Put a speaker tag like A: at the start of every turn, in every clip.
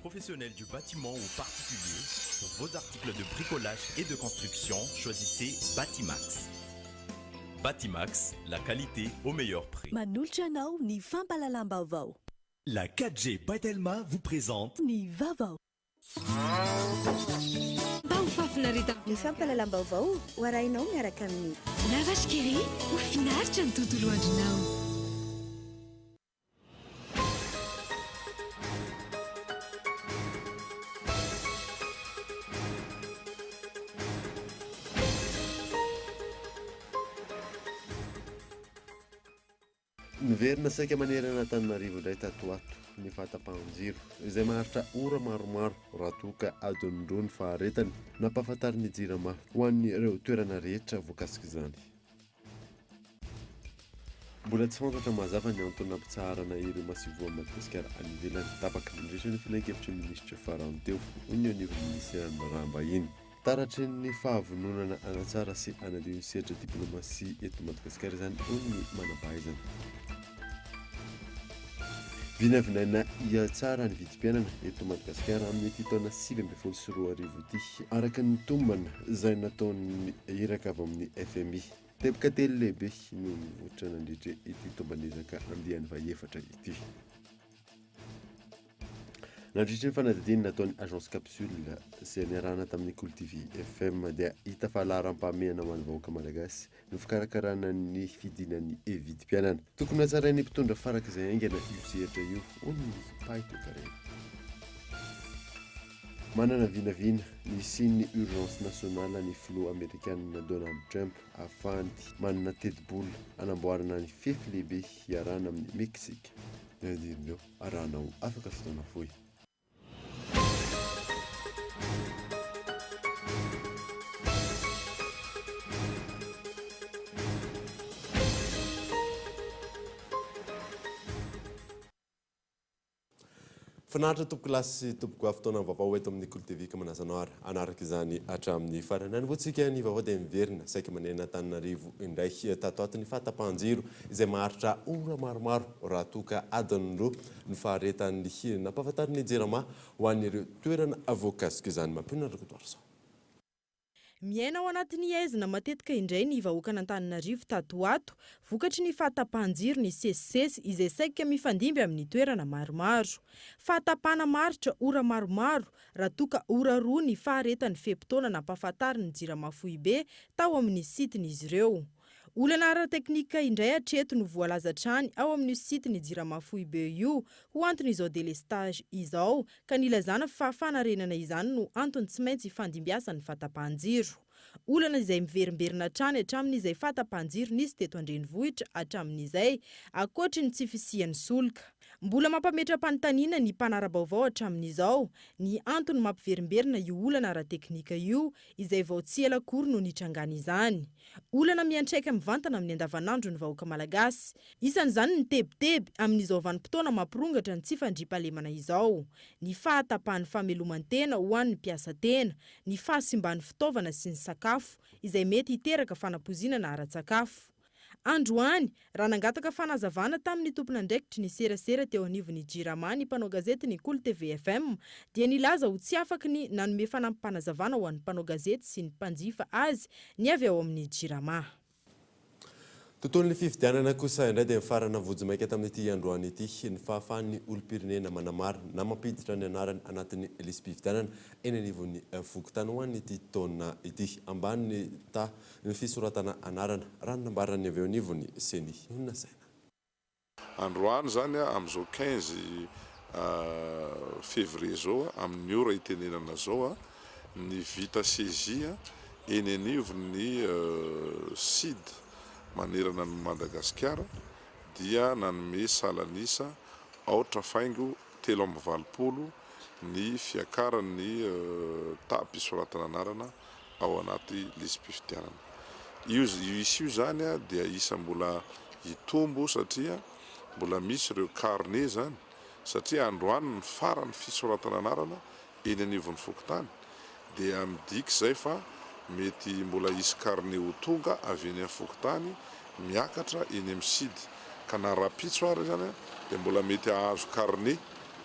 A: Professionnels du bâtiment ou particuliers, pour vos articles de bricolage et de construction, choisissez Batimax. Batimax, la qualité au meilleur prix.
B: Manolotra anao ny fampahalalam-baovao.
A: La 4G by Telma vous présente.
B: Ny vaovao.
C: Mba ho fahafinaretana.
D: Ny fampahalalam-baovao ho arahinao miaraka amin'ny.
C: La Vache qui rit, ho finaritra ny tontolo andronao.
E: Niverina saika manerana Antananarivo indray tato ho ato ny fahatapahan-jiro, izay maharitra ora maromaro raha toa ka adiny roa ny faharetany, nampahafantarin'ny Jirama ho an'ireo toerana rehetra voakasik'izany. Mbola tsy fantatra mazava ny antony nampitsaharana ireo masoivohon'i Madagasikara any ivelany tapaka nandritra ny filankevitry ny minisitra farany teo, hoy ny eo anivon'ny minisiteran'ny Raharaham-bahiny. Taratry ny fahavononana hanatsara sy hanadio ny sehatra diplaomasia eto Madagasikara izany, hoy ny manam-pahaizana. Vinavinaina hihatsara ny vidim-piainana eto Madagasikara amin'ity taona 2019 ity, araka ny tombana izay nataon'ny iraka avy amin'ny fmi. Teboka telo lehibe no nivoitra nandritra ity tomban'ezaka andiany fahefatra ity. Nandritra ny fanadihadiana nataon'ny Agence Capsule izay niarahana tamin'ny Kolo TV FM dia hita fa laharam-pahamehana ho an'ny vahoaka malagasy ny fikarakarana ny fidinan'ny vidim-piainana. Tokony hatsarain'ny mpitondra farak'izay haingana io sehatra io, hoy ny mpahay toekarena. Manana vinavina ny hisian'ny urgence nationale ny filoha amerikanina Donald Trump ahafahany manana tetibola hanamboarana ny fefy lehibe hiarahana amin'i Meksika. Ireo arahanao afaka fotoana fohy. Finaritra tompokolahy sy tompokovavy fotoana vaovao eto amin'ny Kolo TV ka manasa anao ary hanaraka izany hatramin'ny farany. Hanombohantsika ny vaovao dia miverina saika manerana Antananarivo indray tato ato ny fahatapahan-jiro izay maharitra ora maromaro raha toa ka adiny roa ny faharetan'ny nampahafantarin'ny Jirama ho an'ireo toerana voakasik'izany. Mampionona Rakotoarison.
F: Miaina ao anatin'ny haizina matetika indray ny vahoakan'Antananarivo tato ho ato, vokatry ny fahatapahan-jiro nisesisesy izay saika mifandimby amin'ny toerana maromaro. Fahatapahana maharitra ora maromaro, raha toa ka ora roa ny faharetan'ny fe-potoana nampahafantarin'ny Jirama foibe tao amin'ny site-n'izy ireo. Olana ara-teknika indray hatreto no voalaza hatrany ao amin'io site-n'ny Jirama foibe io ho anton'izao délestage izao ka nilazana fa fanarenana izany no antony tsy maintsy hifandimbiasan'ny fahatapahan-jiro. Olana izay miverimberina hatrany hatramin'izay fahatapahan-jiro nisy teto an-drenivohitra hatramin'izay, ankoatry ny tsy fisian'ny solika. Mbola mampametra-panontaniana ny mpanara-baovao hatramin'izao ny antony mampiverimberina io olana ara-teknika io, izay vao tsy ela akory no nitrangan'izany. Olana miantraika mivantana amin'ny andavanandron'ny vahoaka malagasy. Isan'izany ny tebiteby amin'izao vanim-potoana mampirongatra ny tsy fandriampahalemana izao, ny fahatapahan'ny fameloman-tena ho an'ny mpiasa tena, ny fahasimban'ny fitaovana sy ny sakafo, izay mety hiteraka fanapoizinana ara-tsakafo. Androany, raha nangataka fanazavana tamin'ny tompon'andraikitry ny serasera teo anivon'ny Jirama ny mpanao gazetin'ny Kolo TV FM dia nilaza ho tsy afaky ny nanome fanampim-panazavana ho an'ny mpanao gazety sy ny mpanjifa azy ny avy ao amin'ny Jirama.
E: Tontolon'ny fifidianana kosa indray dia nifarana vonjimaika tamin'ity androany ity ny fahafahan'ny olom-pirenena manamarina na mampiditra ny anarany anatin'ny lisi-pifidianana eny anivon'ny fokontany ho an'ity taona ity. Ambany ny taha ny fisoratana anarana, raha ny nambaran'ny avy eo anivon'ny Ceni. Io no nasaina.
G: Androany izany amin'izao quinze février izao, amin'ny ora itenenana izao, ny vita saisie eny anivon'ny Cid manerana an'i Madagasikara dia nanome salan'isa aotra faingo 83 ny fiakaran'ny taham-pisoratana anarana ao anaty lisi-pifidianana. Io io isa io izany dia isa mbola hitombo satria mbola misy ireo carnet izany satria androany ny faran'ny fisoratana anarana eny anivon'ny fokontany dia midika izay fa mety mbola hisy carnet ho tonga avy eny amin'ny fokontany miakatra eny amin'ny CID ka na rahampitso ary izany dia mbola mety hahazo carnet.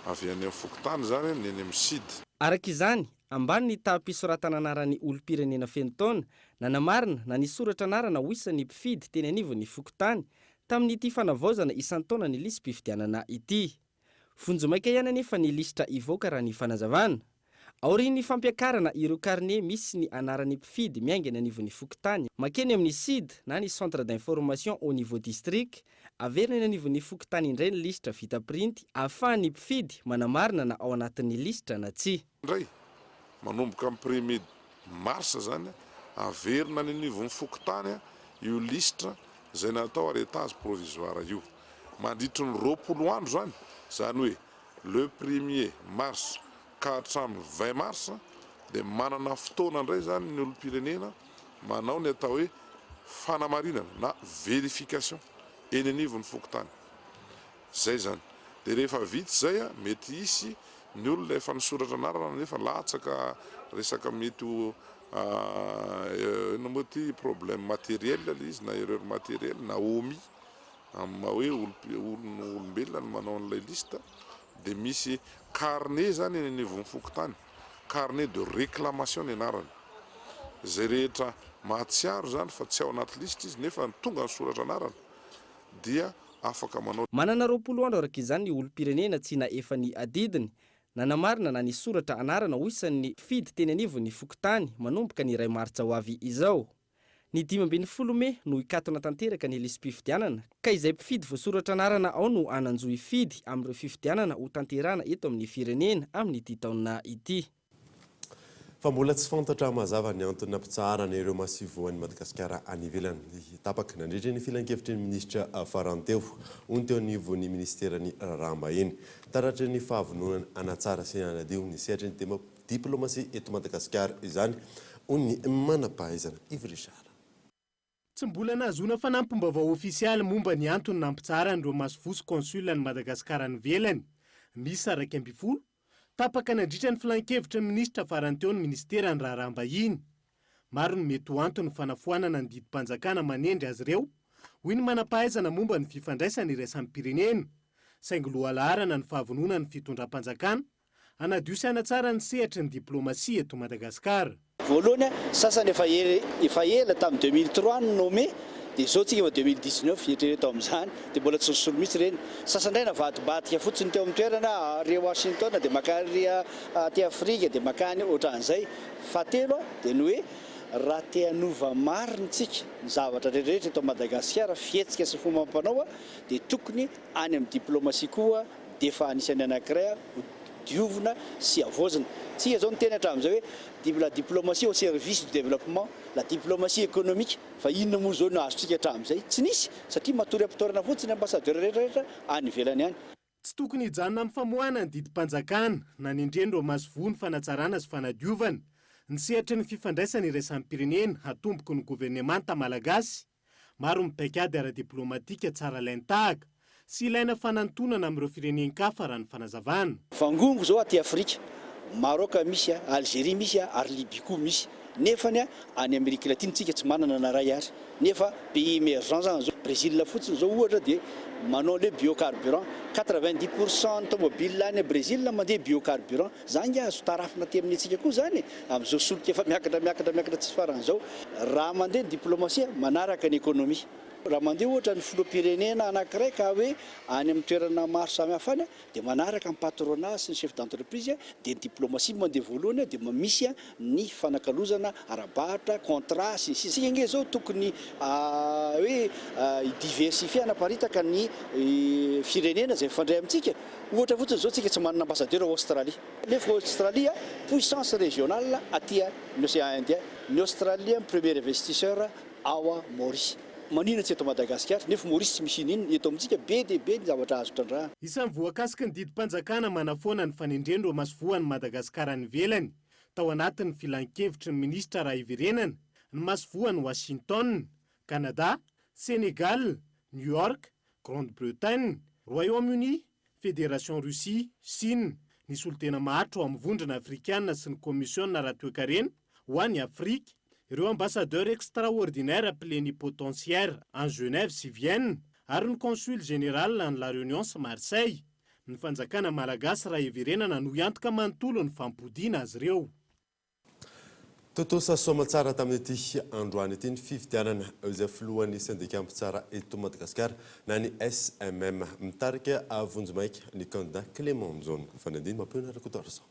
G: Avy any amin'ny fokontany izany ny eny amin'ny CID.
H: Araka izany, ambany ny taham-pisoratana anaran'ny olom-pirenena feno taona, nanamarina na nisoratra anarana ho isan'ny mpifidy teny anivon'ny fokontany, tamin'ity fanavaozana isan-taona ny lisi-pifidianana ity. Vonjimaika ihany anefa ny lisitra hivoaka raha ny fanazavana. Aorian'ny fampiakarana ireo karne misy ny anaran'ny mpifidy miainga eny anivon'ny fokontany mankeny amin'ny CID na ny Centre d'information au niveau district, averina eny anivon'ny fokontany indray ny lisitra vita printy ahafahan'ny mpifidy manamarina na ao anatin'ny lisitra na tsia.
G: Indray, manomboka amin'ny premier mars izany, averina any anivon'ny fokontany io lisitra izay natao arrêtage provisoire io. Mandritry ny 20 andro izany, izany hoe le premier mars ka hatramin'ny 20 mars dia manana fotoana indray izany ny olom-pirenena manao ny atao hoe fanamarinana na vérification eny anivon'ny fokontany. Izay izany. Dia rehefa vita izay, mety hisy ny olona efa nisoratra anarana nefa latsaka resaka mety ho inona moa ity problème matériel ilay izy na erreur matériel na omis amin'ny maha hoe olombelona no manao an'ilay liste dia misy carnet izany eny anivon'ny fokontany, carnet de réclamation ny anarany. Izay rehetra mahatsiaro izany fa tsy ao anaty liste izy nefa tonga nisoratra anarana dia afaka manao.
H: Manana 20 andro araka izany ny olom-pirenena tsy nahefa ny adidiny, nanamarina na nisoratra anarana ho isan'ny mpifidy teny anivon'ny fokontany manomboka ny 1 martsa ho avy izao. Ny 15 mey no hikatona tanteraka ny lisi-pifidianana ka izay mpifidy voasoratra anarana ao no hanan-jo hifidy amin'ireo fifidianana hotanterahana eto amin'ny firenena amin'ity taona ity.
E: Fa mbola tsy fantatra mazava ny antony nampitsaharana ireo masoivohon'i Madagasikara any ivelany. Tapaka nandritra ny filankevitry ny minisitra farany teo, hoy ny teo anivon'ny minisiteran'ny Raharaham-bahiny. Taratry ny fahavononana hanatsara sy hanadio ny sehatry ny diplomasia eto Madagasikara izany, hoy ny manam-pahaizana Yves Richard.
I: Tsy mbola nahazoana fanampim-baovao ofisialy momba ny antony nampitsaharana ireo masoivoho sy consul an'i Madagasikara any ivelany miisa 11, tapaka nandritra ny filankevitry ny minisitra farany teo ny minisiteran'ny Raharaham-bahiny. Maro ny mety ho anton'ny fanafoanana ny didim-panjakana manendry azy ireo, hoy ny manam-pahaizana momba ny fifandraisana iraisam-pirenena. Saingy lohalaharana ny fahavononan'ny fitondram-panjakana hanadio sy hanatsara ny sehatry ny diplaomasia eto Madagasikara.
J: Voalohany, sasany efa efa ela tamin'ny 2003 no nommé, dia izao tsika efa 2019, eritrereto amin'izany, dia mbola tsy nisolo mihitsy ireny. Sasany indray navadibadika fotsiny teo amin'ny toerana, ary Washington dia mankany aty Afrika dia mankany ohatran'izay. Fahatelo dia ny hoe raha te hanova marina tsika ny zavatra rehetrarehetra eto Madagasikara, fihetsika sy fombam-panao dia tokony any amin'ny diplomasia koa dia efa anisan'ny anankiray ho diovina sy havaozina. Tsika izao niteny hatramin'izay hoe la diplomatie au service du développement, la diplomatie économique, fa inona moa izao no azontsika hatramin'izay? Tsy nisy, satria matory am-pitoerana fotsiny ny ambassadeur rehetrarehetra any ivelany any.
I: Tsy tokony hijanona amin'ny famoahana ny didim-panjakana nanendren'ireo masoivoho ny fanatsarana sy fanadiovana ny sehatry ny fifandraisana iraisam-pirenena hatomboky ny governemanta malagasy. Maro ny paikady ara-diplomatika tsara alain-tahaka sy ilaina fanantonana amin'ireo firenen-kafa raha ny fanazavana.
J: Vangongo zao aty Afrika, Maroc misy, Algerie misy ary Libye koa misy. Nefany any Amerique Latine tsika tsy manana na ray ary. Nefa pays emergent zany zao. Brésil fotsiny zao ohatra dia manao le biocarburant. 90% ny tomobile any Brésil mandeha biocarburant. Zany nge azo tarafina aty amin'ny antsika koa zany e! Amin'izao solika efa miakatra miakatra miakatra tsisy farany izao. Raha mandeha ny diplomasia, manaraka ny ekonomia. Raha mandeha ohatra ny filoham-pirenena anankiray ka hoe any amin'ny toerana maro samy hafa any dia manaraka ny patronat sy ny chef d'entreprise dia ny diplomasia no mandeha voalohany dia misy ny fanakalozana ara-barotra, contrat sy ny sisa. Isika ange izao tokony hoe hi-diversifier hanaparitaka ny firenena izay mifandray amintsika. Ohatra fotsiny izao tsika tsy manana ambassadeur ao Australie. Nefa Australie puissance régionale aty ny océan Indien. Ny Australie premier investisseur ao Maurice. Maninona tsy eto Madagasikara? Nefa Maurice tsy misy ininona. Eto amintsika be dia be ny zavatra azo trandrahana.
I: Isan'ny voakasiky ny didim-panjakana manafoana ny fanendren'ireo masoivohon'i Madagasikara any ivelany tao anatin'ny filankevitry ny minisitra raha hiverenana ny masoivohon'i Washington, Canada, Sénégal, New York, Grande-Bretagne, Royaume-Uni, Fédération Russie, Chine, ny solontena maharitra ao amin'ny Vondrona Afrikana sy ny Kaomisiona ara-toekarena ho an'i Afrika, ireo ambassadeurs extraordinaires plénipotentiaires any Genève sy Vienne ary ny Consul général any La Réunion sy Marseille. Ny fanjakana malagasy raha hiverenana no hiantoka manontolo ny fampodiana azy ireo.
E: Tontosa soamantsara tamin'ity androany ity ny fifidianana izay filohan'ny sendika mpitsara eto Madagasikara na ny SMM. Mitarika vonjimaika ny kandida Clément Jaona. Fanadino Mampionona Rakotoarison.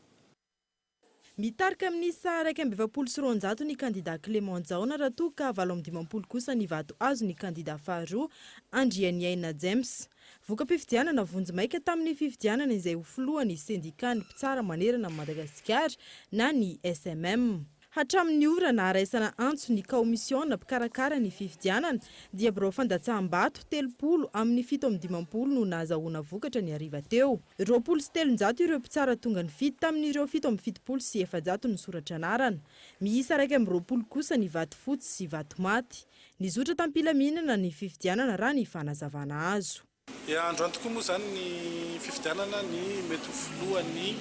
F: Mitarika amin'ny isa 241 ny kandida Clément Jaona raha toa ka 58 kosa ny vato azon'ny kandida faharoa Andrianiaina James. Voka-pifidianana vonjimaika tamin'ny fifidianana izay ho filohan'ny sendikan'ny mpitsara manerana an'i Madagasikara na ny SMM. Hatramin'ny ora naharaisana antso ny kaomisiona mpikarakara ny fifidianana dia birao fandatsaham-bato 30 amin'ny 57 no nahazahoana vokatra ny hariva teo. 320 ireo mpitsara tonga nifidy tamin'ireo 477 nisoratra anarana. Miisa 21 kosa ny vato fotsy sy vato maty. Nizotra tam-pilaminana ny fifidianana raha ny fanazavana azo.
K: Dia androany tokoa moa izany ny fifidianana ny mety ho filohan'ny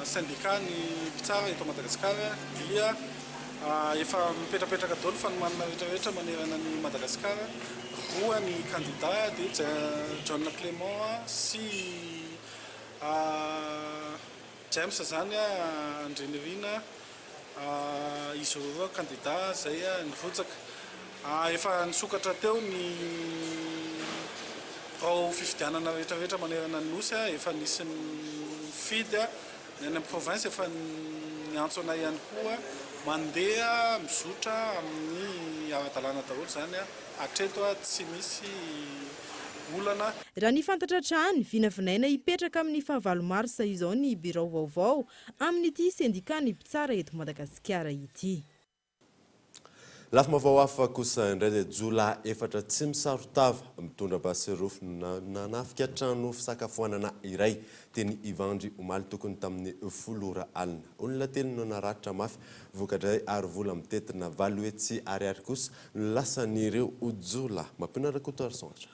K: sendika ny mpitsara eto Madagasikara dia efa mipetrapetraka daholo fanomanana rehetra rehetra manerana an'i Madagasikara. Roa ny kandida dia John Clément sy James izany Andrianirina, izy roa ireo kandida izay nirotsaka. Efa nisokatra teo ny birao fifidianana rehetra rehetra manerana ny Nosy, efa nisy nifidy, ny any amin'ny province efa niantso anay ihany koa, mandeha mizotra amin'ny ara-dalàna daholo izany. Hatreto tsy misy olana.
F: Raha ny fantatra hatrany, vinavinaina hipetraka amin'ny fahavalo marsa izao ny birao vaovao amin'ity sendikan'ny mpitsara eto Madagasikara ity.
E: Lafim-baovao hafa kosa indray dia jiolahy efatra tsy misaron-tava mitondra basy roa no nanafika trano fisakafoanana iray teny Ivandry omaly tokony tamin'ny folo ora alina. Olona telo no naratra mafy vokatr'izay ary vola mitentina 800 ariary kosa no lasan'ireo jiolahy. Mampionona Rakotoarison hatrany.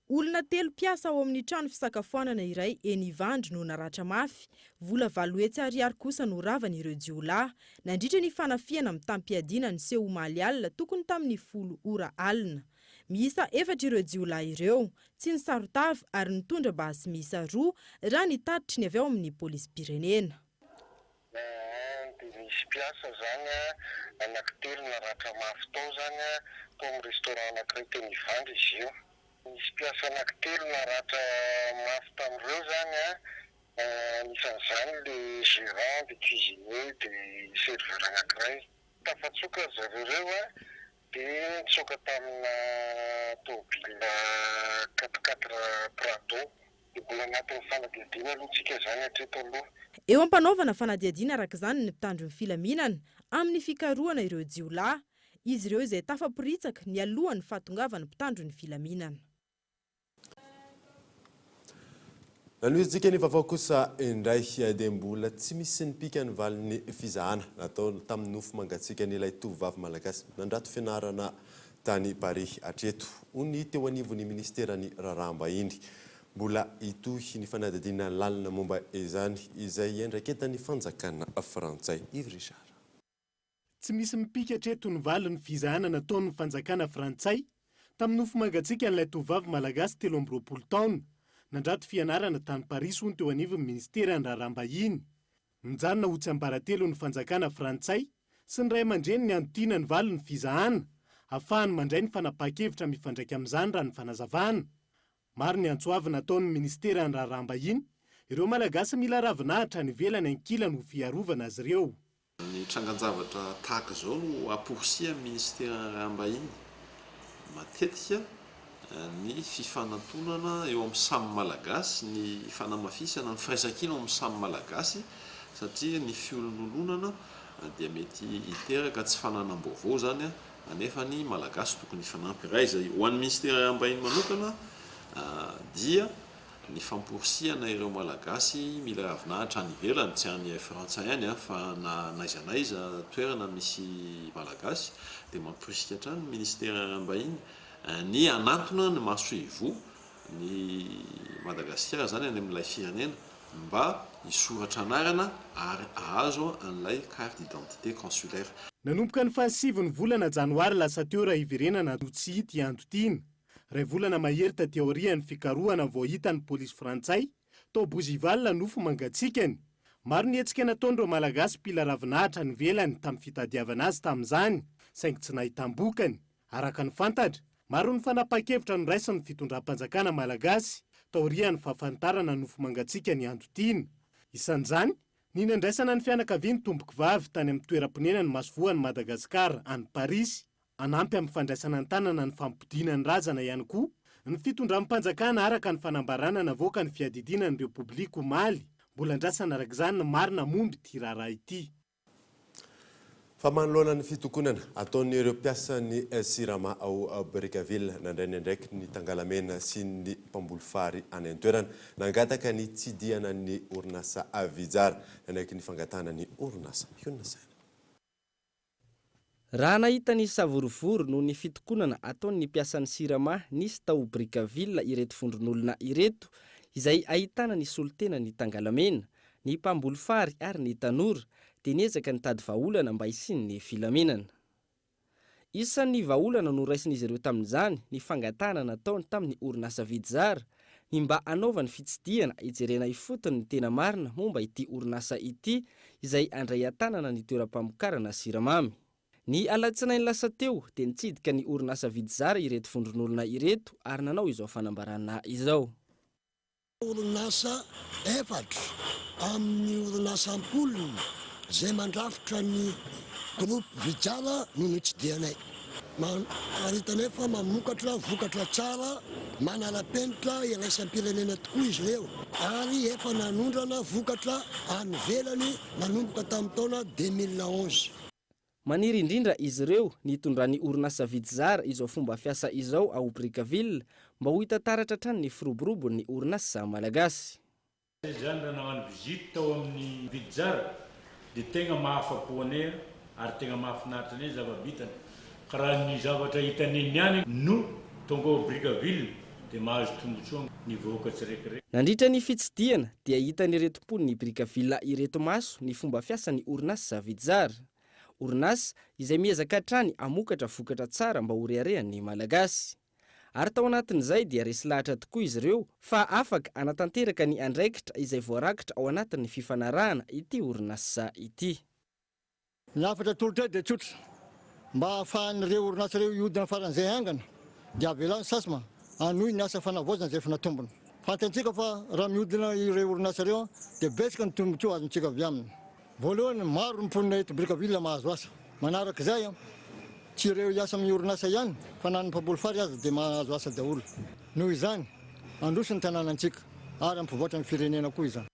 F: Olona telo mpiasa ao amin'ny trano fisakafoanana iray eny Ivandry no naratra mafy. Vola 800 ariary kosa no ravan'ireo jiolahy nandritra ny fanafihana mitam-piadiana niseho omaly alina tokony tamin'ny folo ora alina. Miisa efatra ireo jiolahy ireo, tsy nisaron-tava ary nitondra basy miisa roa raha ny tatitry ny avy ao amin'ny polisim-pirenena.
L: Dia nisy mpiasa izany anankitelo naratra mafy tao izany, tao amin'ny restaurant anankiray teny Ivandry izy io. Nisy mpiasa anankitelo naratra mafy tamin'ireo izany, anisan'izany ilay gérant, dia cuisinier, dia serveur anankiray. Tafatsoaka ry zareo ireo dia nitsoaka tamina tômôbila quatre quatre Prado. Dia mbola anatin'ny fanadihadiana aloha tsika izany hatreto aloha.
F: Eo am-panaovana fanadihadiana araka izany ny mpitandro ny filaminana amin'ny fikarohana ireo jiolahy, izy ireo izay tafaporitsaka nialohan'ny fahatongavan'ny mpitandro ny filaminana.
E: Nanohizantsika ny vaovao kosa indray dia mbola tsy misy nipika ny valin'ny fizahana natao tamin'ny nofo mangatsiakan'ilay tovovavy malagasy nandrato fianarana tany Paris hatreto, hoy ny teo anivon'ny minisiteran'ny Raharaham-bahiny. Mbola hitohy ny fanadihadiana lalina momba izany izay iandraiketan'ny fanjakana frantsay. Yves Richard.
I: Tsy misy mipika hatreto ny valin'ny fizahana nataon'ny fanjakana frantsay tamin'ny nofo mangatsiakan'ilay tovovavy malagasy 23 taona nandrato fianarana tany Parisy hono teo anivon'ny minisiteran'ny Raharaham-bahiny. Mijanona ho tsiambaratelo ny fanjakana frantsay sy ny ray aman-dreniny antotiana ny valin'ny fizahana ahafahany mandray ny fanapahan-kevitra mifandraika amin'izany raha ny fanazavana. Maro ny antso avo nataon'ny minisiteran'ny Raharaham-bahiny ireo Malagasy mila ravinahitra any ivelany ankilany ho fiarovana azy ireo.
M: Ny trangan-javatra tahaka izao no amporisihan'ny minisiteran'ny Raharaham-bahiny matetika ny fifanantonana eo amin'ny samy Malagasy, ny fanamafisana ny firaisankina eo amin'ny samy Malagasy satria ny fiolonolonana dia mety hiteraka tsy fananam-baovao izany anefa ny Malagasy tokony hifanampy. Raha izay ho an'ny minisitera Raharaham-bahiny manokana dia ny famporisihana ireo Malagasy mila ravinahitra any ivelany, tsy any Frantsa ihany fa na n'aiza n'aiza toerana misy Malagasy dia mamporisika hatrany ny minisitera Raharaham-bahiny ny hanantona ny masoivoho ny Madagasikara izany any amin'ilay firenena mba hisoratra anarana ary hahazo an'ilay carte d'identité consulaire.
I: Nanomboka ny fahasivin'ny volana janoary lasa teo raha hiverenana no tsy hita i Antotiana. Iray volana mahery taty aorian'ny fikarohana vao hitan'ny polisy frantsay tao Bougival ny nofo mangatsiakany. Maro ny hetsika nataon'ireo Malagasy mpila ravinahitra any ivelany tamin'ny fitadiavana azy tamin'izany, saingy tsy nahitam-bokany. Araka ny fantatra, maro ny fanapahan-kevitra noraisin'ny fitondram-panjakana malagasy taorian'ny fahafantarana ny nofo mangatsiaka ny Andotiana. Isan'izany, ny nandraisana ny fianakavian'ny tompokovavy tany amin'ny toeram-ponenany masoivohon'i Madagasikara any Parisy, Hanampy amin'ny fandraisana an-tanana ny fampodiana ny razana ihany koa ny fitondram-panjakana araka ny fanambarana navoakan'ny fiadidiana ny Repoblika omaly. Mbola andrasana araka izany ny marina momba ity raharaha ity.
E: Fa manoloana ny fitokonana ataon'ireo mpiasan'ny Sirama ao Brickaville, nandray ny andraikiny ny Tangalamena sy ny mpamboly fary any an-toerana. Nangataka ny hitsidihana ny orinasa Vijara. Nanaiky ny fangatahana ny orinasa. Hionona saina.
H: Raha nahita ny savorovoro noho ny fitokonana ataon'ny mpiasan'ny Sirama nisy tao Brickaville ireto vondron'olona ireto, izay ahitana ny solontenan'ny Tangalamena, ny mpamboly fary ary ny tanora, dia niezaka nitady vahaolana mba hisian'ny filaminana. Isan'ny vahaolana noraisin'izy ireo tamin'izany ny fangatahana nataony tamin'ny orinasa Vidzar ny mba hanaovany fitsidihana hijerena ifotony ny tena marina momba ity orinasa ity izay handray an-tanana ny toeram-pamokarana siramamy. Ny alatsinainy lasa teo dia nitsidika ny orinasa Vidzar ireto vondron'olona ireto ary nanao izao fanambarana izao.
N: Orinasa efatra amin'ny orinasa am-polony izay mandrafitra ny Groupe Vijara no notsidihanay. Ary hitanay fa mamokatra vokatra tsara manara-penitra iraisam-pirenena tokoa izy ireo ary efa nanondrana vokatra any ivelany nanomboka tamin'ny taona 2011.
H: Maniry indrindra izy ireo ny hitondran'ny orinasa Vidzar izao fomba fiasa izao ao Brickaville mba ho hita taratra hatrany ny firoborobon'ny orinasa malagasy.
O: Izany raha nagnano visite tao amin'ny Vidzar dia tegna mahafapo anay ary tegna mahafinaritra anay ny zava-bitany. Ka raha ny zavatra hitanay niany no tonga ao Brickaville dia mahazo tombotsoa ny vahoaka tsiraikiraiky.
H: Nandritra ny fitsidihana dia hitan'ireto mponin'i Brickaville ireto maso ny fomba fiasan'ny orinasa Vidzar. Orinasa izay miezaka hatrany hamokatra vokatra tsara mba ho reharehan'ny Malagasy. Ary tao anatin'izay dia resy lahatra tokoa izy ireo fa afaka hanatanteraka ny andraikitra izay voarakitra ao anatin'ny fifanarahana ity orinasa ity.
P: Ny hafatra atolotray dia tsotra, mba hahafahan'ireo orinasa ireo hihodina faran'izay haingana dia avelao ny Sasma hanohy ny asa fanavaozana izay efa natombony. Fantantsika fa raha mihodina ireo orinasa ireo dia betsaka ny tombotsoa azontsika avy aminy. Voalohany, maro ny mponina eto Brickaville mahazo asa. Manaraka izay, tsy ireo hiasa amin'ny orinasa ihany fa na ny mpamboly fary aza dia mahazo asa daholo. Noho izany, handroso ny tanànantsika ary hampivoatra ny firenena koa izany.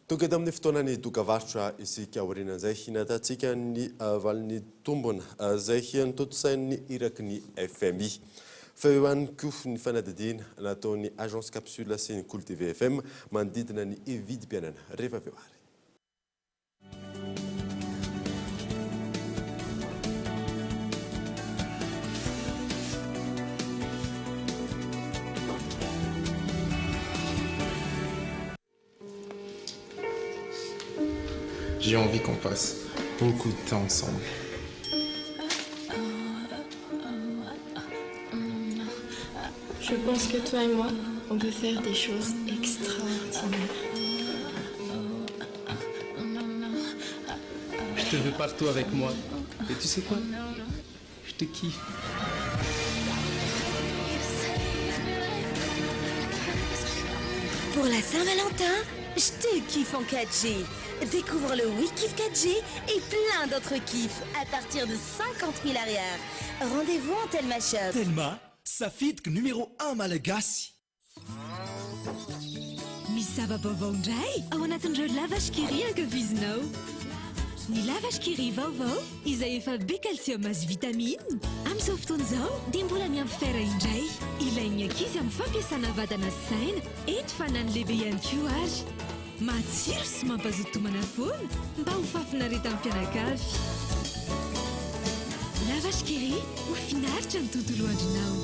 E: Tonga eto amin'ny fotoanan'ny dokavarotra isika. Aorianan'izay, hinatantsika ny valin'ny tombona izay notontosain'ny iraky ny fmi. Fa eo ihany koa ny fanadihadiana nataon'ny Agence Capsule sy ny Kolo TV FM manodidina ny vidim-piainana rehefa avy eo ary.
Q: J'ai envie qu'on passe beaucoup de temps ensemble.
R: Je pense que toi et moi, on peut faire des choses extraordinaires.
Q: Je te veux partout avec moi. Et tu sais quoi Je te kiffe.
C: Pour la Saint-Valentin, je te kiffe en 4G. Découvre le WeKiff 4G et plein d'autres kiffs à partir de 50 000 arrières. Rendez-vous en Telma Shop.
S: Telma, safidiko numéro 1 malagasy.
C: Misy zava-baovao indray ao anatin'ireo La Vache qui rit ankafizinao. Ny La Vache qui rit vaovao izay efa be calcium sy vitamine. Amin'izao fotoana izao dia mbola miampy fer indray. Ilain'ny ankizy amin'ny fampiasana vatana sy saina, eny fa na ny lehibe ihany koa ary. Matsiro sy mampazoto tomana foana mba ho fahafinaretan'ny mpianakavy. La Vache qui rit, ho finaritra ny tontolo andronao.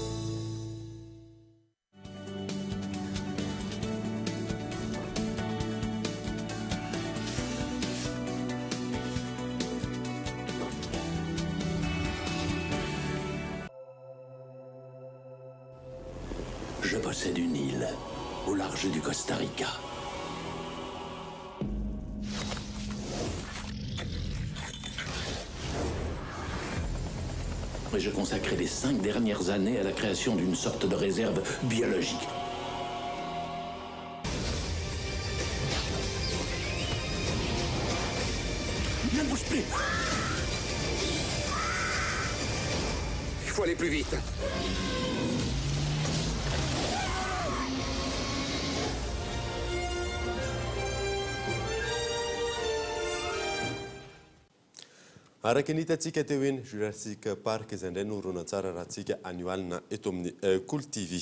T: possède une île au large du Costa Rica. Et je consacrais les cinq dernières années à la création d'une sorte de réserve biologique. Ne bouge plus Il faut aller plus vite.
E: Araka ny hitantsika teo iny, Jurassic Park izay indray no horonantsary arahantsika anio alina eto amin'ny Kolo TV.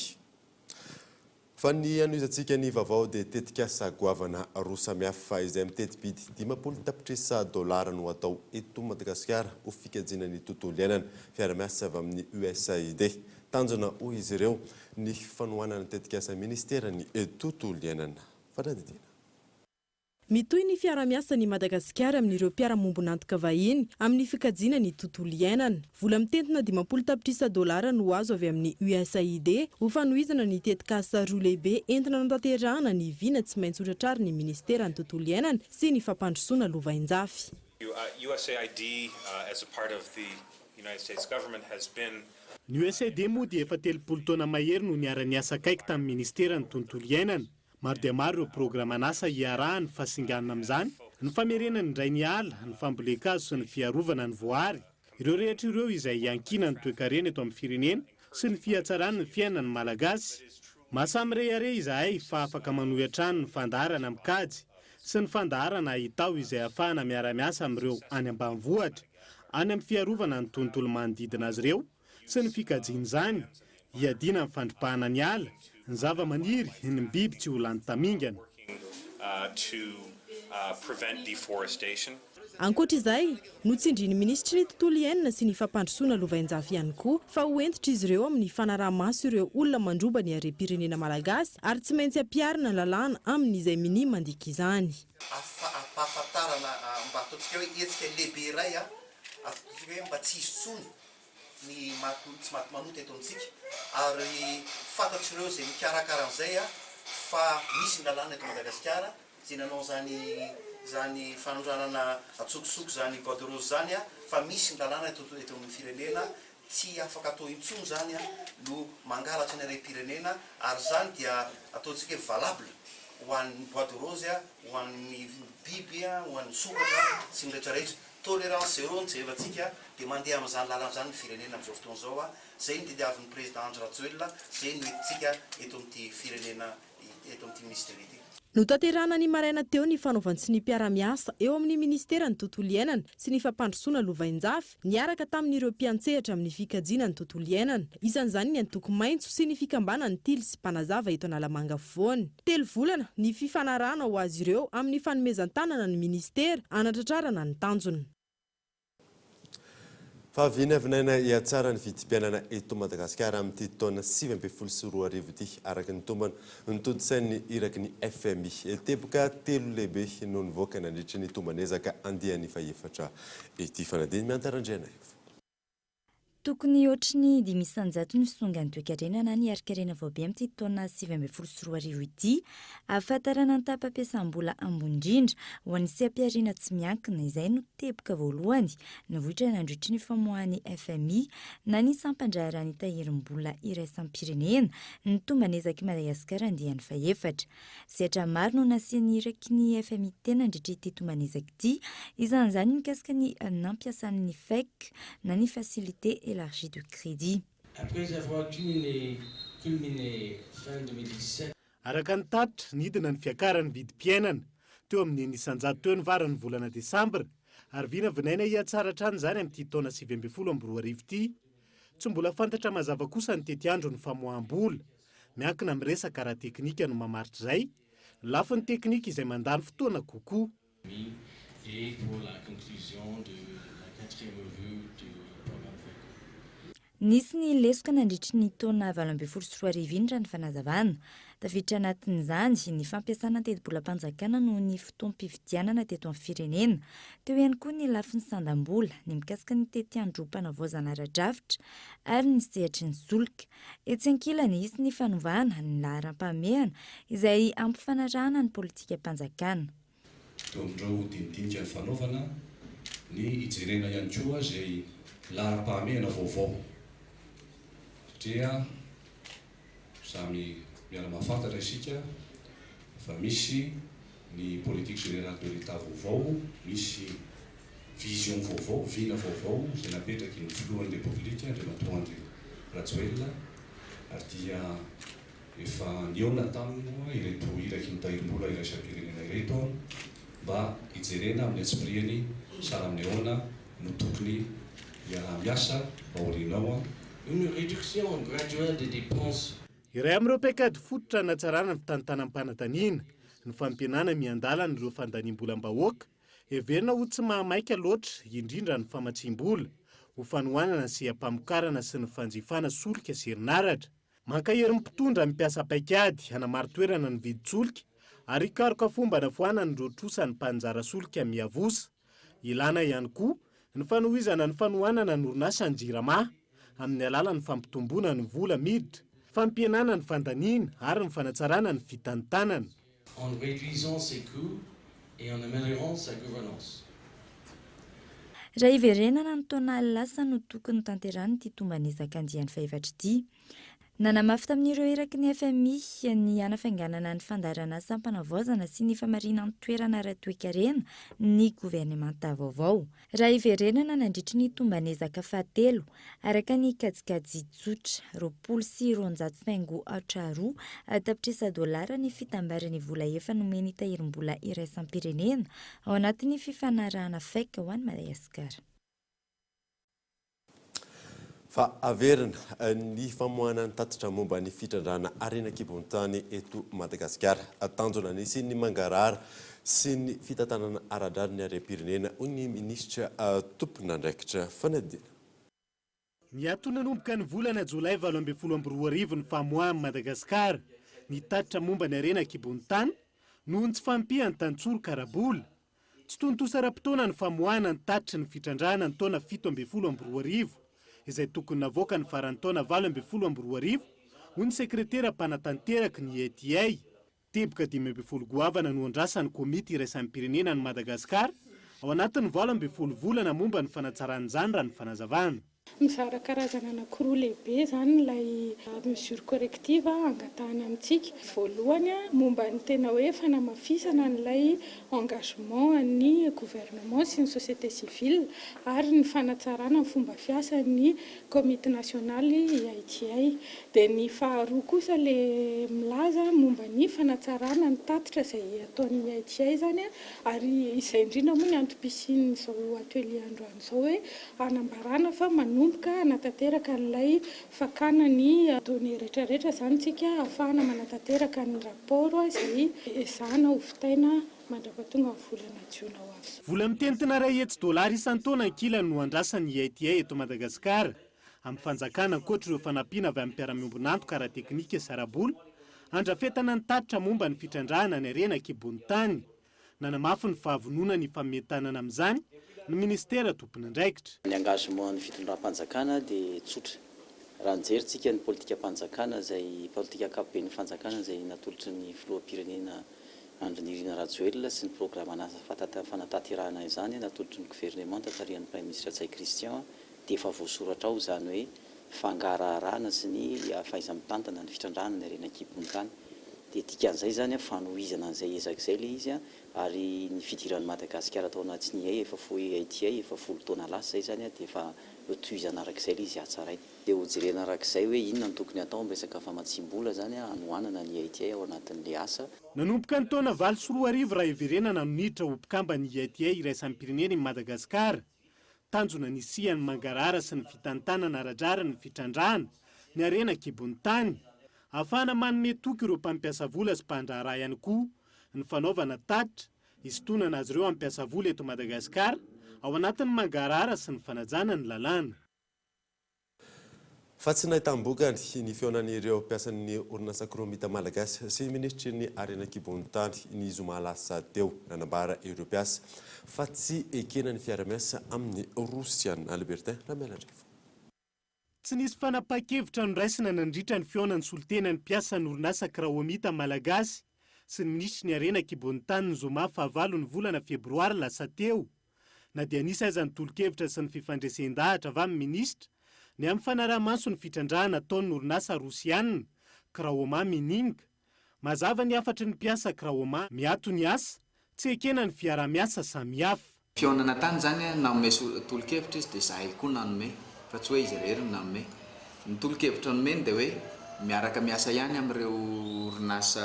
E: Fa ny hanohizantsika ny vaovao dia tetikasa goavana roa samihafa izay miteti-bidy 50 tapitrisa dolara no hatao eto Madagasikara ho fikajiana ny tontolo iainana. Fiara-miasa avy amin'ny USAID. Tanjona hoy izy ireo ny fanohanana ny tetikasa ministeran'ny tontolo iainana. Fanadihadiana.
F: Mitohy ny fiarahamiasan'i Madagasikara amin'ireo mpiara-mombon'antoka vahiny amin'ny fikajiana ny tontolo iainana. Vola mitentina 50 tapitrisa dolara no azo avy amin'ny USAID ho fanohizana ny tetikasa roa lehibe entina hanatanterahana ny vina tsy maintsy hotratrarin'ny minisiteran'ny tontolo iainana sy ny fampandrosoana lovainjafy.
I: Ny USAID moa dia efa 30 taona mahery no niara-niasa akaiky tamin'ny minisiteran'ny tontolo iainana. Maro dia maro ireo programan'asa iarahany fa singanina amin'izany ny famerenana indray ny ala, ny fambolen-kazo sy ny fiarovana ny voary. Ireo rehetra ireo izay iankinan'ny toekarena eto amin'ny firenena sy ny fihatsaran'ny fiainan'ny Malagasy. Maha samy rehareha izahay fa afaka manohy hatrany ny fandaharana mikajy sy ny fandaharana haitao izay ahafahana miara-miasa amin'ireo any ambanivohitra any amin'ny fiarovana ny tontolo manodidina azy ireo sy ny fikajiana izany, hiadiana amin'ny fandripahana ny ala, ny zavamaniry, ny biby tsy ho lany tamingana.
F: Ankoatra izay, notsindrin'ny minisitry ny Tontolo iainana sy ny fampandrosoana lovainjafy ihany koa fa ho hentitra izy ireo amin'ny fanaraha-maso ireo olona mandroba ny harem-pirenena malagasy ary tsy maintsy ampiharina ny lalàna amin'izay minia mandika izany.
U: Ampahafantarana mba ataontsika hoe hetsika lehibe iray ataontsika hoe mba tsy hisy intsony ny maty tsy maty manota eto amintsika ary fantatr'ireo izay mikarakara an'izay fa misy ny lalàna eto Madagasikara izay nanao izany izany fanondranana antsokosoko izany bois de rose izany fa misy ny lalàna eto eto amin'ny firenena tsy afaka atao intsony izany no mangalatra ny harem-pirenena ary izany dia ataontsika hoe valable ho an'ny bois de rose ho an'ny biby ho an'ny sokatra sy ny rehetra rehetra Tolérance zéro no jerevantsika dia mandeha amin'izany lalana izany ny firenena amin'izao fotoana izao a! Izay no tediavin'ny Président Andry Rajoelina, izay no entintsika eto amin'ity firenena eto amin'ity ministère ity.
F: Notanterahina ny maraina teo ny fanaovan-tsonia mpiara-miasa eo amin'ny minisiteran'ny Tontolo iainana sy ny fampandrosoana lovainjafy niaraka tamin'ireo mpiantsehatra amin'ny fikajiana ny tontolo iainana. Isan'izany ny antoko Maitso sy ny fikambanan'ny Tily sy Mpanazava eto Analamanga afovoany. Telo volana ny fifanarahana ho azy ireo amin'ny fanomezan-tanana ny minisitera hanatratrarana ny tanjona.
E: Fa vinavinaina hihatsara ny vidim-piainana eto Madagasikara amin'ity taona 2019 ity, araka ny tombana notontosain'ny iraky ny fmi. Teboka telo lehibe no nivoaka nandritry ny tomban'ezaka andiany fahefatra ity. Fanadino Mianta Randrianaivo.
V: Tokony hihoatry ny 5% ny fisongan'ny toekarena na ny harinkarena vaobe amin'ity taona 2019 ity, ahafantarana ny taham-pampiasam-bola ambony indrindra ho an'ny seha-pihariana tsy miankina, izay no teboka voalohany nivoitra nandritry ny famoahan'ny fmi na ny sampan-draharahan'ny tahirim-bola iraisam-pirenena ny tomban'ezak'i Madagasikara andiany fahefatra. Sehatra maro no nasian'ny iraky ny fmi tena nandritra ity tomban'ezaka ity, isan'izany ny mikasika ny nampiasany ny FEC na ny Facilité Élargie de Crédit.
Q: Après avoir culminé culminé fin 2017.
I: Araka ny tatitra, nidina ny fiakaran'ny vidim-piainana, teo amin'ny 6% teo ny faran'ny volana desambra, ary vinavinaina hihatsara hatrany izany amin'ity taona 2019 ity. Tsy mbola fantatra mazava kosa ny tetiandron'ny famoaham-bola. Miankina amin'ny resaka ara-teknika no mamaritra izay, ny lafiny teknika izay mandany fotoana kokoa.
Q: Et pour la conclusion de la quatrième revue du programme FECO.
V: Nisy ny lesoka nandritry ny taona 2018 iny raha ny fanazavana. Tafiditra anatin'izany ny fampiasana ny tetibolam-panjakana noho ny fotoam-pifidianana teto amin'ny firenena. Teo ihany koa ny lafiny sandam-bola, ny mikasika ny tetiandrom-panavaozana ara-drafitra ary ny sehatry ny solika. Etsy ankilany, hisy ny fanovana ny laharam-pahamehana izay hampifanarahana ny politikam-panjakana.
A: Teo amin'ireo dinidinika nifanaovana ny hijerena ihany koa izay laharam-pahamehana vaovao satria samy miara-mahafantatra isika fa misy ny politique générale de l'Etat vaovao, misy vision vaovao, vina vaovao izay napetraky ny filohan'ny Repoblika Andriamatoa Andry Rajoelina ary dia Efa nihaona taminy moa ireto iraky ny Tahirim-bola iraisam-pirenena ireto mba hijerena amin'ny antsipiriany sahala amin'ny ahoana no tokony hiaraha-miasa aoriana ao.
B: Une réduction graduelle des dépenses.
I: Iray amin'ireo paikady fototra hanatsarana ny fitantanam-panadaniana ny fampihenana miandalana ireo fandaniam-bolam-bahoaka heverina ho tsy mahamaika loatra, indrindra ny famatsiam-bola ho fanohanana ny seha-pamokarana sy ny fanjifana solika sy herinaratra. Mankahery ny mpitondra ny mpiasa paikady hanamari-toerana ny vidin-tsolika ary hikaroka fomba hanafoanana ireo trosan'ny mpaninjara solika miavosa. Ilana ihany koa ny fanohizana ny fanohanana ny orinasan'ny Jirama amin'ny alalan'ny fampitomboana ny vola miditra, fampihenana ny fandaniana ary ny fanatsarana ny fitantanana.
B: En réduisant ses coûts et en améliorant sa gouvernance.
V: Raha hiverenana ny taona lasa no tokony tanterahin'ity tomban'ezaka andiany fahefatra ity. Nanamafy tamin'ireo iraky ny fmi ny hanafainganana ny fandaharanasam-panavaozana sy ny famarinan-toerana ara-toekarena ny governemanta vaovao. Raha hiverenana nandritry ny tomban'ezaka fahatelo, araka ny kajikajy tsotra, 220 faingo aotra roa tapitrisa dolara ny fitambaran'ny vola efa nomen'ny Tahirim-bola iraisam-pirenena ao anatin'ny fifanarahana FEC ho an'i Madagasikara.
E: Fa averina ny famoahana ny tatitra momba ny fitrandrahana harena an-kibon'ny tany eto Madagasikara. Tanjona ny hisian'ny mangarahara sy ny fitantanana ara-drariny harem-pirenena, hoy ny minisitra tompon'andraikitra fanadihadiana.
I: Niato nanomboka ny volana jolay 2018 ny famoahan'i Madagasikara ny tatitra momba ny harena an-kibon'ny tany noho ny tsy fahampian'ny tantsoroka ara-bola. Tsy tontosa ara-potoana ny famoahana ny tatitry ny fitrandrahana ny taona 2017, izay tokony navoaka ny faran'ny taona 2018, hoy ny sekretera mpanatanteraky ny ETA. Teboka 15 goavana no andrasan'ny Komity iraisam-pirenena an'i Madagasikara ao anatin'ny 18 volana momba ny fanatsarana izany raha ny fanazavana.
W: Mizara karazana anankiroa lehibe izany ilay mesure corrective angatahana amintsika. Voalohany, momba ny tena hoe fanamafisana an'ilay engagement an'ny gouvernement sy ny société civile ary ny fanatsarana ny fomba fiasan'ny komity nasionaly EITI. Dia ny faharoa kosa ilay milaza momba ny fanatsarana ny tatitra izay ataon'ny EITI izany ary izay indrindra moa ny antom-pisian'izao atelier androany izao hoe Hanambarana fa manomboka hanatanteraka an'ilay fakana ny données rehetrarehetra izany isika hahafahana manatanteraka ny rapport izay ezahana ho vitaina mandrapatonga ny volana jiona ho avy izao.
I: Vola mitentina 100 dolara isan-taona ankilany no andrasan'ny EITI eto Madagasikara amin'ny fanjakana ankoatra ireo fanampiana avy amin'ny mpiara-miombon'antoka ara-teknika sy ara-bola handrafetana ny tatitra momba ny fitrandrahana ny harena an-kibon'ny tany. Nanamafy ny fahavononany hifanome tanana amin'izany ny minisitera tompon'andraikitra.
X: Ny engagement ny fitondram-panjakana dia tsotra. Raha nijery tsika ny politikam-panjakana izay, politika ankapoben'ny fanjakana izay natolotry ny filoham-pirenena Andry Nirina Rajoelina sy ny programan'asa fanatanterahana izany natolotry ny governemanta tarihan'ny Praiminisitra Ntsay Christian dia efa voasoratra ao izany hoe fangaraharahana sy ny fahaiza-mitantana ny fitrandrahana ny harena an-kibon'ny tany. Dia dikan'izay izany an, fanohizana an'izay ezaka izay ilay izy an, ary ny fidiran'i Madagasikara tao anatin'ny EIA efa fohy EITI efa folo taona lasa izay izany an, dia efa tohizana arak'izay ilay izy hatsaraina. Dia hojerena arak'izay hoe inona no tokony hatao amin'ny resaka famatsiam-bola izany an, hanohanana ny EITI ao anatin'ilay asa.
I: Nanomboka ny taona 2008 raha hiverenana no niditra ho mpikamban'ny EITI iraisam-pirenena i Madagasikara. Tanjona ny hisian'ny mangarahara sy ny fitantanana ara-drariny ny fitrandrahana ny harena an-kibon'ny tany. Ahafahana manome toky ireo mpampiasa vola sy mpandraharaha ihany koa ny fanaovana tatitra hisintonana azy ireo hampiasa vola eto Madagasikara ao anatin'ny mangarahara sy ny fanajana ny lalàna.
E: Fa tsy nahitam-bokany ny fihaonan'ireo mpiasan'ny orinasa Kraomita Malagasy sy minisitry ny Harena an-kibon'ny tany ny zoma lasa teo. Nanambara ireo mpiasa fa tsy ekena ny fiara-miasa amin'ny Rosiana. Libertin Ramialandrivo.
I: Tsy nisy fanapahan-kevitra noraisina nandritra ny fihaonan'ny solontenan'ny mpiasan'ny orinasa Kraomita Malagasy sy ny minisitry ny Harena an-kibon'ny tany ny zoma fahavalo ny volana febroary lasa teo. Na dia nisy aza ny tolo-kevitra sy ny fifandresen-dahatra avy amin'ny minisitra ny amin'ny fanaraha-maso ny fitrandrahana ataon'ny orinasa rosiana Kraoma Mining, mazava ny hafatry ny mpiasa Kraoma miato ny asa, tsy ekena ny fiaraha-miasa samihafa.
D: Fihaonana tany izany, nanome tolo-kevitra izy dia izahay koa nanome fa tsy hoe izy irery no nanome. Ny tolo-kevitra nomeny dia hoe miaraka miasa ihany amin'ireo orinasa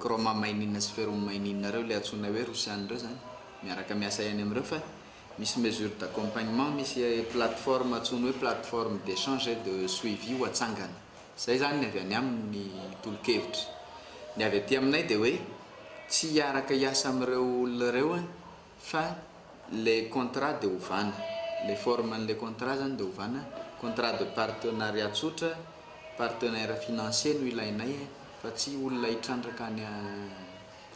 D: Kraoma Mining sy Ferrum Mining ireo, ilay antsoinay hoe rosiana ireo izany. Miaraka miasa ihany amin'ireo fa misy mesure d'accompagnement, misy plateforme antsoiny hoe plateforme d'échange et de suivi ho atsangana. Izay izany ny avy any aminy ny tolo-kevitra. Ny avy aty aminay dia hoe tsy hiaraka hiasa amin'ireo olona ireo fa ilay contrat dia ovana. Ilay forme an'ilay contrat izany dia ovana, contrat de partenariat tsotra, partenaire financier no ilainay fa tsy olona hitrandraka any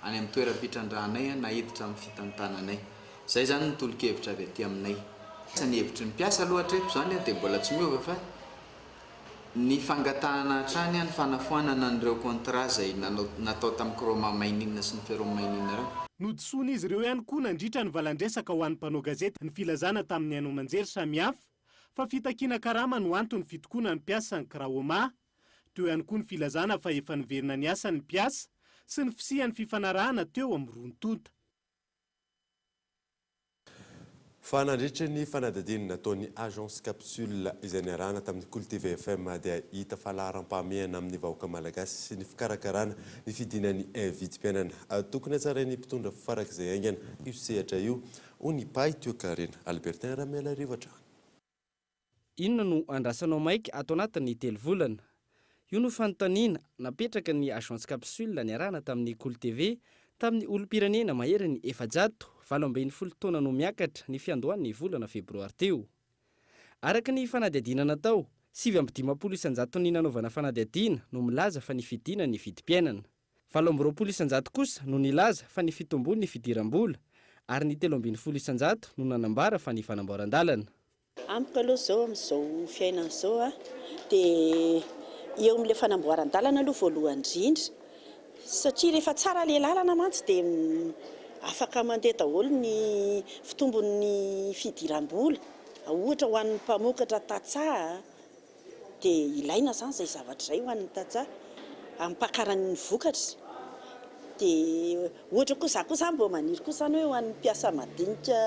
D: any amin'ny toeram-pitrandrahanay na hiditra amin'ny fitantananay. Izay izany ny tolo-kevitra avy aty aminay. Ny hevitry ny mpiasa aloha hatreto izany dia mbola tsy miova fa ny fangatahana hatrany ny fanafoanana an'ireo contrat izay natao tamin'ny Chroma Mining sy ny Ferrum Mining ireo.
I: Nodisoan'izy ireo ihany koa nandritra ny valan-dresaka ho an'ny mpanao gazety ny filazana tamin'ny haino aman-jery samihafa fa fitakiana karama no anton'ny fitokonan'ny mpiasan'ny Kraoma. Teo ihany koa ny filazana fa efa niverina niasa ny mpiasa sy ny fisian'ny fifanarahana teo amin'ny roa tonta.
E: Fa nandritra ny fanadihadiana nataon'ny Agence Capsule izay niarahana tamin'ny Kolo TV FM dia hita fa laharam-pahamehana amin'ny vahoaka malagasy sy ny fikarakarana ny fidinan'ny vidim-piainana. Tokony hatsarain'ny mpitondra farak'izay haingana io sehatra io, hoy ny mpahay toekarena Albertin Ramialarivo hatrany.
H: Inona no andrasanao maika ato anatin'ny telo volana? Io no fanontaniana napetraka ny Agence Capsule niarahana tamin'ny Kolo TV tamin'ny olom-pirenena maherin'ny 400, 18 taona no miakatra ny fiandohan'ny volana febroary teo. Araka ny fanadihadiana natao, 59 isan-jaton'ny nanaovana fanadihadiana no milaza fa ny fidinan'ny vidim-piainana. 28% kosa no nilaza fa ny fitombon'ny fidiram-bola ary ny 13% no nanambara fa ny fanamboaran-dalana.
G: Amiko aloha izao amin'izao fiainana izao dia eo amin'ilay fanamboaran-dalana aloha voalohany indrindra satria rehefa tsara ilay lalana mantsy dia afaka mandeha daholo ny fitombon'ny fidiram-bola ohatra ho an'ny mpamokatra tantsaha Dia ilaina izany izay zavatra izay ho an'ny tantsaha hampakarany ny vokatra. Dia ohatra koa, izaho koa izany mba maniry koa izany hoe ho an'ny mpiasa madinika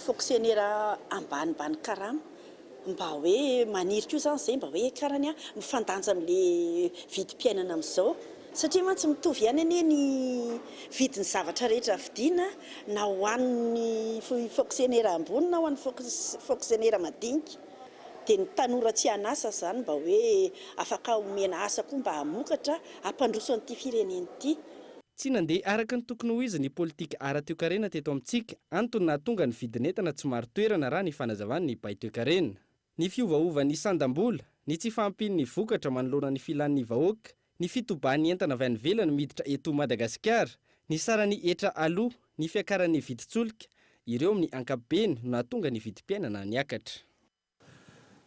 G: fonctionnaire ambanimbany karama, mba hoe maniry koa izany izay mba hoe hiakarany mifandanja amin'ilay vidim-piainana amin'izao. Satria mantsy mitovy ihany anie ny vidin'ny zavatra rehetra vidiana na ho an'ny fonctionnaire ambony na ho an'ny fonctionnaire madinika. Dia ny tanora tsy an'asa izany mba hoe afaka omena asa koa mba hamokatra hampandroso an'ity firenena ity.
H: Tsy nandeha araka ny tokony ho izy ny politika ara-toekarena teto amintsika, antony nahatonga ny vidin'entana tsy marin-toerana raha ny fanazavan'ny mpahay toekarena. Ny fiovaovan'ny sandam-bola, ny tsy fahampian'ny vokatra manoloana ny filan'ny vahoaka, ny fitobahan'ny entana avy any ivelany miditra eto Madagasikara, ny saran'ny hetra aloa, ny fiakaran'ny vidin-tsolika, ireo amin'ny ankapobeny no nahatonga ny vidim-piainana niakatra.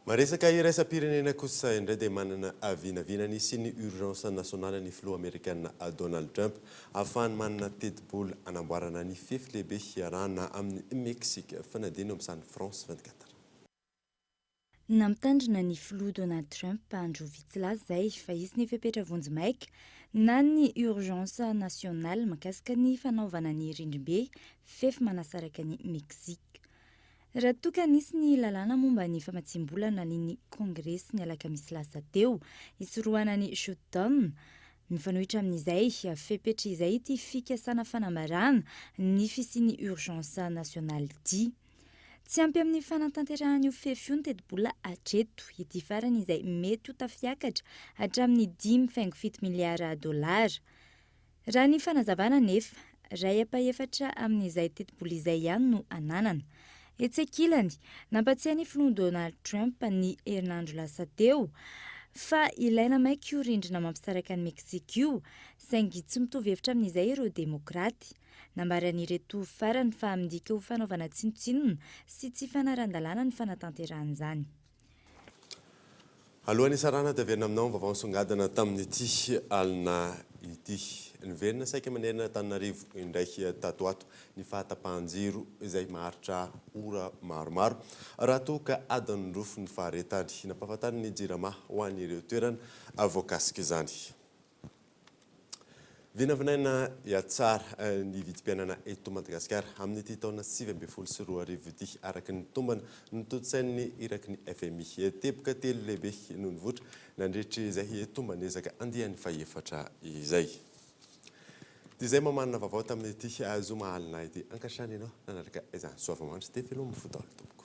E: Maresaka iraisam-pirenena kosa indray dia manana vinavina ny hisian'ny urgence nationale ny filoha amerikana Donald Trump ahafahany manana tetibola hanamboarana ny fefy lehibe hiarahana amin'i Mexique. Fanadino amin'izany France 24.
V: Nampitandrina ny filoha Donald Trump andro vitsy lasa izay fa hisy ny fepetra vonjimaika na ny urgence nationale mikasika ny fanaovana ny rindrim-be fefy manasaraka an'i Mexique. Raha toa ka nisy ny lalàna momba ny famatsiam-bola nalian'ny Kongresy ny alakamisy lasa teo hisorohana ny shutdown, mifanohitra amin'izay fepetra izay ity fikasana fanambarana ny fisian'ny urgence nationale ity. Tsy ampy amin'ny fanatanterahana io fefy io ny tetibola hatreto. Ity farany izay mety ho tafiakatra hatramin'ny 5,7 miliara dolara. Raha ny fanazavana anefa, iray ampahefatra amin'izay tetibola izay ihany no ananana. Etsy ankilany, nampatsiahy ny filoha Donald Trump ny herinandro lasa teo fa ilaina maika io rindrina mampisaraka an'i Meksika io, saingy tsy mitovy hevitra amin'izay ireo Demokraty. Nambaran'ireto farany fa midika ho fanaovana tsinontsinona sy tsy fanaran-dalàna ny fanatanterahana izany.
E: Alohan'ny hisarahana dia averina aminao ny vaovao nisongadina tamin'ity alina ity. Niverina saika manerana Antananarivo indray tato ho ato ny fahatapahan-jiro izay maharitra ora maromaro raha toa ka adiny roa ny faharetany. Nampahafantarin'ny Jirama ho an'ireo toerana voakasik'izany. Vinavinaina hihatsara ny vidim-piainana eto Madagasikara amin'ity taona 2019 ity, araka ny tombana notontosain'ny iraky ny fmi. Teboka telo lehibe no nivoitra nandritra izay tomban'ezaka andiany fahefatra izay. Dia izay mamanina vaovao tamin'ity zoma alina ity. Ankasitrahana ianao nanaraka izany. Soavamandry dia veloma fo daholo tompoko.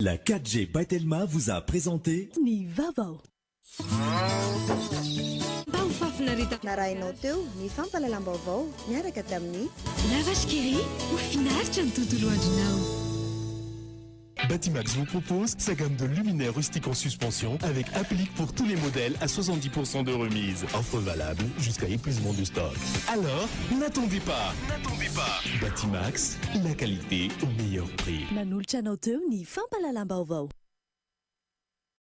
S: La 4G by Telma vous a présenté
C: Ny vaovao. Mba ho fahafinareta.
J: Narahinao teo ny fampahalalam-baovao niaraka tamin'ny.
C: La Vache qui rit, ho finaritra ny tontolo andronao.
K: Batimax vous propose sa gamme de luminaires rustiques en suspension avec applique pour tous les modèles à 70% de remise. Offre valable jusqu'à épuisement du stock. Alors, n'attendez pas. N'attendez pas. Batimax, la qualité au meilleur prix.
C: Nanolotra anao teo ny fampahalalam-baovao.